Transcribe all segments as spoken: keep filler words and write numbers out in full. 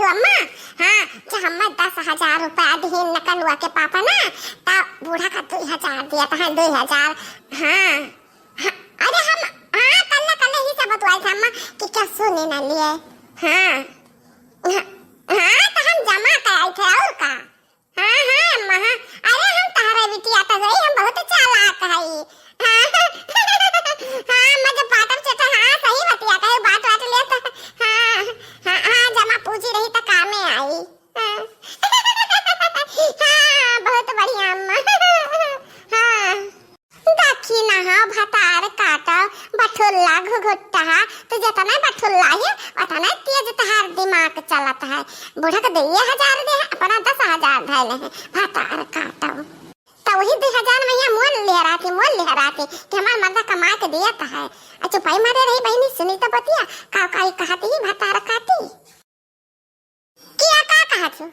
अम्मा, हाँ, जब हम्मा दस हजार रुपया दिहिन न कलुआ के पापा ना, तब बूढ़ा का दुई हजार दिया था, दुई हजार। हाँ, हाँ, अरे हम, हाँ, कल्ला, कल्ला ही सब बतवाई था अम्मा कि क्या सुने ना लिए। हाँ, हाँ, हाँ, तो हम जमा कराई थे और का। हाँ, हाँ, अम्मा, हाँ। अरे, हम तहरे बिटिया तो गई, हम बहुत चालाक हई। हाँ, हाँ, अम्मा, जब बाटम से तो, हाँ, सही बतिया कहे, बात, बात ले तो, हाँ, हाँ, हाँ, जमा पूंजी रही तो कामे आई। हाँ, हाँ, बहुत बढ़िया, अम्मा। हाँ। दखिनहा भतार काटा, बठुल्ला घुघुट्टा, तू जतना बठुल्ला है, उतना तेज तहार दिमाग चलत है। बूढ़ा के दुइये हजार दे, अपना दस हजार धैले है, भतार काटा। तो वही दुई हजार में यहाँ मोल लिया रहती, मोल लिया रहती कि हमार मर्दा कमा के दिया तो है। आ चुपाई मारे रही बहिनी, सुनी तो बतिया, का, का ई कहती ही भतार काटी। किया का कहत हो?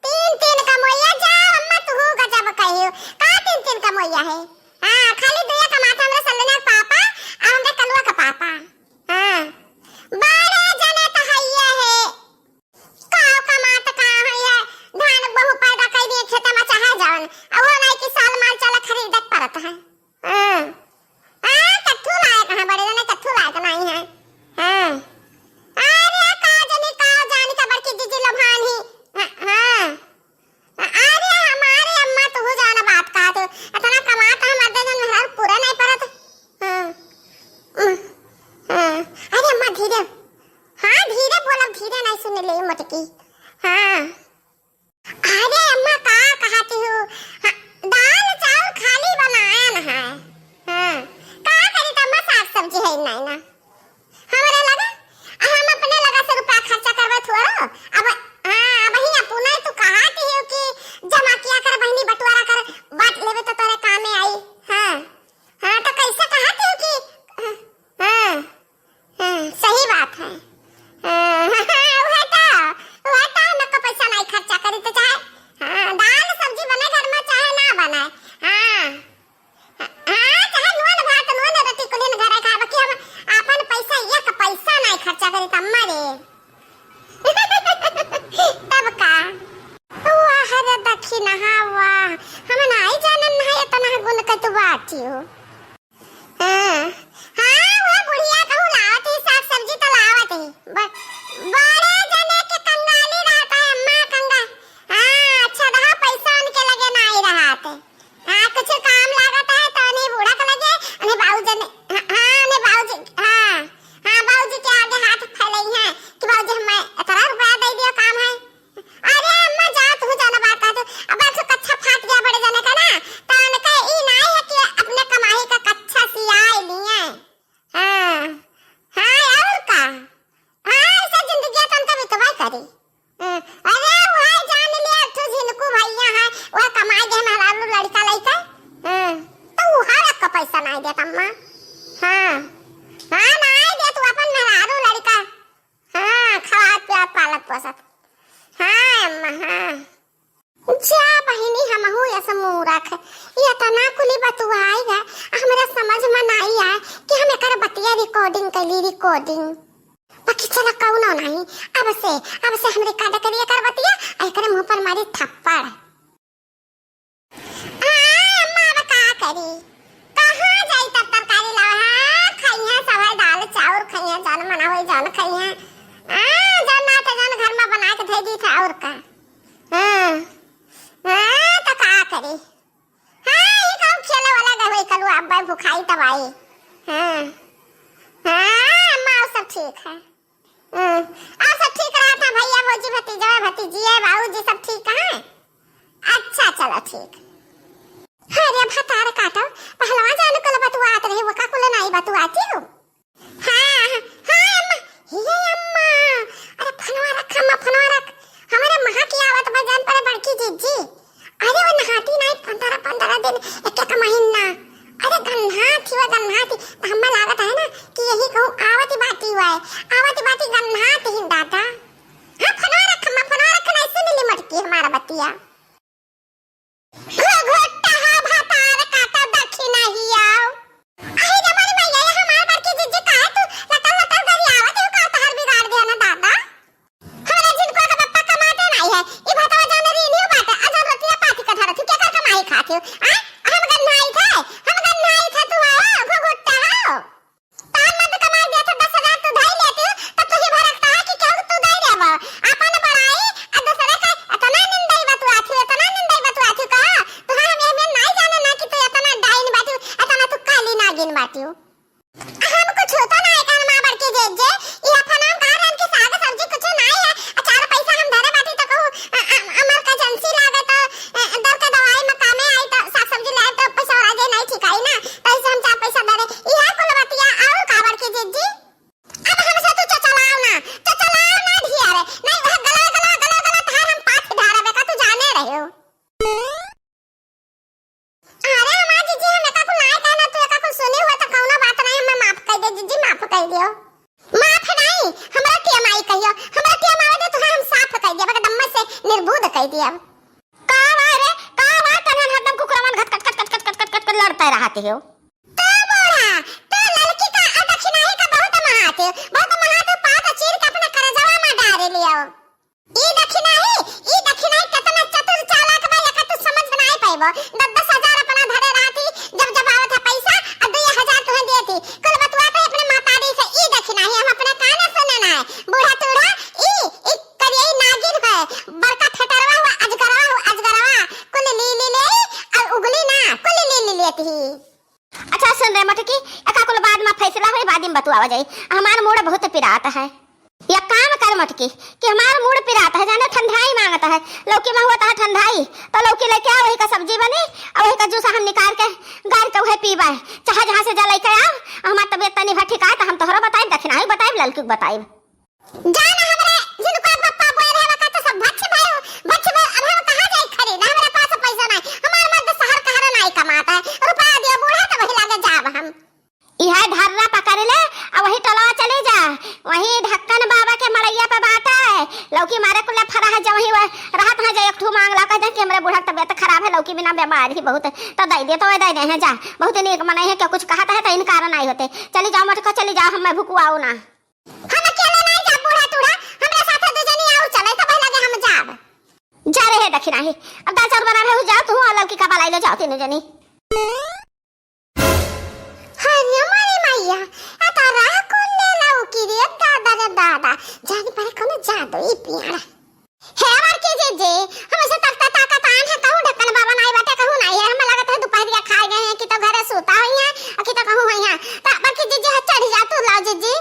तीन तीन कमोइया जा, अम्मा तुहू गजब कहियो। का तीन तीन कमोइया है? हाँ, खाली दुए कमात, हमरे सल्लना के पापा, आ हमरे कलुआ के पापा। हाँ। बड़े जने तो हइये है। का कमात का है ये? धान बहु पैदा कई दिए खेते में चाहे जवन। आ वो नहीं कि साल माल चला खरीदे के पड़त है। हाँ। हाँ, कत्थू लायक है, बड़े जने कत्थू लायक नहीं है। हाँ। अरे, का जानी, का जानी का बड़की जीजी लोभान ही। हाँ, हाँ। अरे, हमारे अम्मा, तू जाना बात का तू। इतना कमात है, मर्दे जन मेहरारू पूरा नहीं परत। हाँ। हाँ। अरे अम्मा, धीरे। हाँ, धीरे बोलब, धीरे नहीं सुन ले मोटकी। हाँ। अरे अम्मा, का कहती हूँ? हाँ, दाल चाउर खाली बनाया न है। हाँ, का करी त अम्मा, साग सब्जी है नहीं ना हमरे लगा। आ हम अपने लगा से रुपया खर्चा करबे थोड़ो। अब, हाँ, अब ही अपने तू कहती हूँ कि जमा किया कर बहिनी, बंटवारा कर, बांट लेबे तो तोरे कामे आई। हाँ, हाँ, तो कैसे कहती हूँ कि, हाँ, हाँ। हाँ, सही बात है। हाँ, वह तो, वह तो हम लोग का पैसा नहीं खर्चा करी तो चाहे, हाँ, दाल सब्जी बने घर में चाहे ना बने। हाँ, हाँ, चाहे नून भात, नून रोटी कुलिन घरे खाए, बाकी हम आपन पैसा, एक पैसा नहीं खर्चा करी त मरे। तब का? वाह रे दखिनहा, वाह। हम नाई जानन है इतना गुण के तू बाटी हो। हाँ, हाँ, वो बुढ़िया कहूँ लावत ही, साग सब्जी तो लावत ही। ब-, बड़े जने के कंगाली रहता है, अम्मा कंगा-, हाँ, अच्छा रहा, पैसा उनके लगे नाई रहत। हाँ, कुछ काम लागत है तो उन्हें बूढ़ा के लगे, उन्हें बाबू जने, हाँ, हाँ, उन्हें बाबूजी, हाँ, हाँ, बाबूजी के आगे हाथ फैलाई हैं कि बाबूजी हमें इतना रुपया दे दियो, काम है। अरे अम्मा, जा, तू जाना बात है तो। अब ऐसे कच्छा फाट गया बड़े जने का ना, तो उनका ई नाई है कि अपने कमाई का कच्छा सियाए लिए। हाँ, हाँ, और का? हाँ, ऐसा जिंदगी तो उनका बितवा करी। हाँ, अरे वह जान लिया, तू झिनकू भैया है, वह कमाई गए मेहरारू लड़का लइका। हाँ, तो वह एक का पैसा नाई देत अम्मा। हाँ, हाँ, नाई देत, तू अपन मेहरारू लड़का। हाँ, खवात पियात पालत पोसत। हाँ अम्मा, हाँ। जा बहिनी, हमहू यस मूरख, ये तना कुली बतुआई है, हमरा समझ में नाई आए कि हम एकर बतिया recording कैली, recording। बाकी चला कौनो नहीं, अब से, अब से हम record करी एकर बतिया, आ एकरे मुंह पर मारी थप्पड़। हाँ, अम्मा, अब का करी? कहाँ जाई तब तरकारी लावे? हाँ, खइहें सभे दाल चाउर खइहें, जौन मना होई जौन खइहें। हाँ, जौन ना तो जौन घर में बना के धे दी था, और का? हाँ, हाँ, तो का करी? हाँ, ये कहूँ खेले वाला गए होई कलू, अब भाई भुखाई तब आई। हाँ, हाँ, अम्मा, और सब ठीक है। हम्म, और सब ठीक रहा था भैया, भौजी, भतीजवा, भतीजिया, बाबूजी सब ठीक हैं? अच्छा, चलो ठीक। अरे भतार काटो, पहलवा जान कुल बतुआत रही, वो का कुल नाई बतुआती हो? हाँ, हाँ, हाँ, अम्मा, हे अम्मा, अरे फोनवा रख अम्मा, फोनवा रख, हमारे महा की आवत बा जान पर बड़की जीजी। अरे वो नहाती नहीं, पंद्रह, पंद्रह दिन, एक एक महीना। अरे गन्हात ही, वो गन्हात ही। तो हमें लागत है ना कि यही कहूँ आवत ही बाटी हुआ है, आवत ही बाटी गन्हात ही दादा। हाँ, फोनवा रख, अम्मा, फोनवा रख, नहीं सुन ली मटकी हमारा बतिया। घोघट्टा हा भतार काटा दखिनहिया। अरे रे मोरी मैया, ये हमार बड़की जीजी काहे तू लतर लतर गरियावत हो, का तहर बिगाड़ दिया ना दादा? हमरा झिनकुआ के पप्पा दिन बाटियो। हम कुछ होता ना है, कहन माँ बड़की जीजी, इहा फनाम कहा रहन कि साग सब्जी कुछ ना है, आ चार पैसा हम धरे बाटी तो कहूँ, अ, अ, अमर का एजेंसी लागे तो, अ, दर का दवाई में कामे आई तो साग सब्जी लाए तो पैसा और आगे नहीं ठिकाई ना, तो ऐसे हम चार पैसा धरे। इहा कुल बतिया और का बड़की जीजी? अब हमसे तू चचलाओ ना, चचलाओ ना ढिया रे, नहीं वह गला, गला, गला, गला तहार हम पाथ ढारबे का तू जाने रहे हो। अरे हमार जीजी, हम एका कुल नाय कहना, तू एका कुल सुनी हुआ तो कौनो बात नहीं, हमें माफ कर दे जीजी, माफ कर दियो। माफ नहीं, हमरा टीएमआई कहियो, हमरा टीएमआई दे तुहे हम साफ कर दिया, एकदम से निर्बुद्ध कर दिया। का बा रे, का बा, तनन हरदम कुकुरवन घट, घट, घट लड़ते रहते हो। तो बूढ़ा, तो लड़की का आ दक्षिणाही का बहुत महाते, बहुत महाते, पात चीर के अपने करजवा में डारे लियो। ई दखिनाही, ई दखिनाही केतना चतुर चालाक बा, एका तू समझ नाहीं पइबो। दस दस हजार अपना धरे रहती, जब जब आवत है पैसा, आ दुई हजार तुहें देती। कुल बतुआ तो अपने महतारी से, ई दखिनाही हम अपने काने सुने ना है। बूढ़ा टूढ़ा, ई, ई करियई नागिन है, बड़का फेटरवा हुआ, अजगरवा हुआ, अजगरवा, कुल ली ली ले, और उगली ना, कुल ली ली लेती ही। अच्छा सुन रे मटकी, एका कुल बाद में फैसला होई, बाद में बतुआवा जाई। हमार मूड़ बहुत पिरात है। या काम कर मटकी कि हमार मूड़ पिरात है, जाने ठंडाई मांगत है। लौकी में हुआ तो है ठंडाई, तो लौकी लेके आ, वही का सब्जी बनी और वही का जूस हम निकाल के गार के वही पीबे। चाहे जहाँ से जा लेके आओ, हमार तबीयत तनी भर ठिकाए तो हम तोहरा बताइब, दखिनाही बताइब, ललकी को बताइब। जान हमरे जिनको पप्पा बोल रहे वका तो सब भच भाई, भच भाई, अब हम कहाँ जाई खरीद, हमरे पास पैसा नहीं, हमार मर्द शहर कहरे नहीं कमाता है, रुपया दियो बूढ़ा तो वही लागे जाब हम। इहे ढर्रा पकड़ ले, आ वही टोलवा चली जा, वही ढक्कन बाबा के मड़ैया पे बाटे, लौकी मारे कुल्ले फरा है, जो वही वह रहत है, जो एक ठू मांग ला, कह दे कि हमरे बूढ़ा के तबीयत खराब है, लौकी बिना बीमार ही बहुत, तो दे दे, तो दे दे हैं जा, बहुत नीक मनई है, क्या कुछ कहत है तो इनकार नहीं होते, चली जाओ मटको, चली जाओ, हम मैं भुकुआऊ ना। हम अकेले नहीं जाब बूढ़ा टूढ़ा, हमरे साथे दू जनी और चले, तब लगे हम जाब। जा रहे दखिनाही, अब दाल चाउर बना रहे हो, जाओ तू और ललकी का बलाई ले जाओ तीनों जनी। हरे मोरे मैया, आ तो रहा कुल ले लौकी रे दादा रे दादा, जानी पर कोनो जादू ई पियाड़ा। हे बड़की जीजी, हम ऐसे तकता ताकत आन है, कहूँ ढक्कन बाबा नाई बाटे, कहूँ नाई है, हमें लगत है दोपहरिया खाए गए हैं कि तो घरे सूता हुई है, और कि तो कहूँ हुई है। तो बड़की जीजी, हाँ, चढ़ जा तू, लाओ जीजी।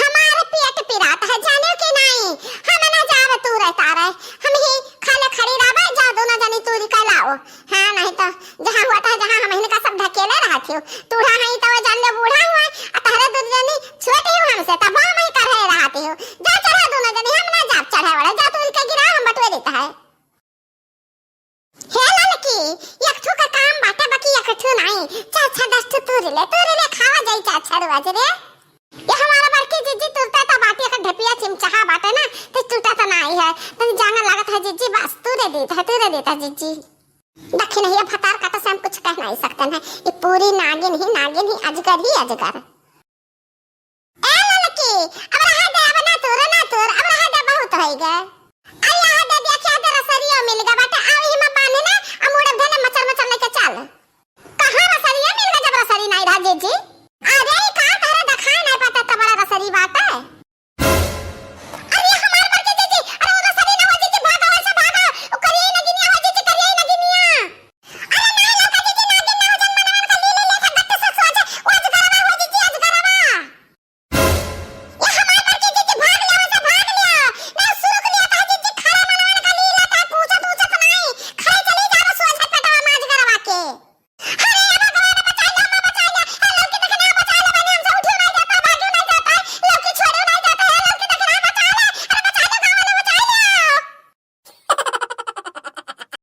हमार पेट पिरात है, जाने कि नाई, हम ना जाब तू रहता रहे, हम ही खाले खड़ी रहबे, जा दोनों जनी तू निकल आओ। हाँ, नहीं तो जहाँ हुआ था, जहाँ हम इनका सब ढकेले रहती हो, तूढ़ा है तो वो जान ले बूढ़ा हुआ, आ तहरे दू जनी छोटी हो हमसे, तब हम ही करे रहती हो, जा चढ़ा दोनों जनी, हम ना जाब चढ़े वाले, जा तू इनके गिरा, हम बटुए देता है। हे ललकी, एक ठो का काम बाटे, बाकी एक ठो नाई, चार छह दस ठो तूर ले, तूर ले खावा जाई चार छह रोज रे। ये हमारा बड़की जीजी तुरता ता बाटी का ढेपिया चिमचाहा बाटे ना, तो टूटा ता नाई है, तनी जांगर लागत है जीजी, बस तूरे देता है, तूरे देता जीजी। दखिनहिया भतार का तो से हम कुछ कह नहीं सकते हैं, ये पूरी नागिन ही नागिन ही, अजगर ही अजगर। ए ललकी, अब रहा दे, अब ना तूर, ना तूर, अब रहा दे, बहुत होई गए। अरे रहा दे, देखिया दे रसरियो मिल गए बाटे, आवे ही में बांधे ना, आ मुड़े धने मचर मचर लेके चल। कहाँ रसरिया मिल गए जब रसरी नहीं रहा जीजी?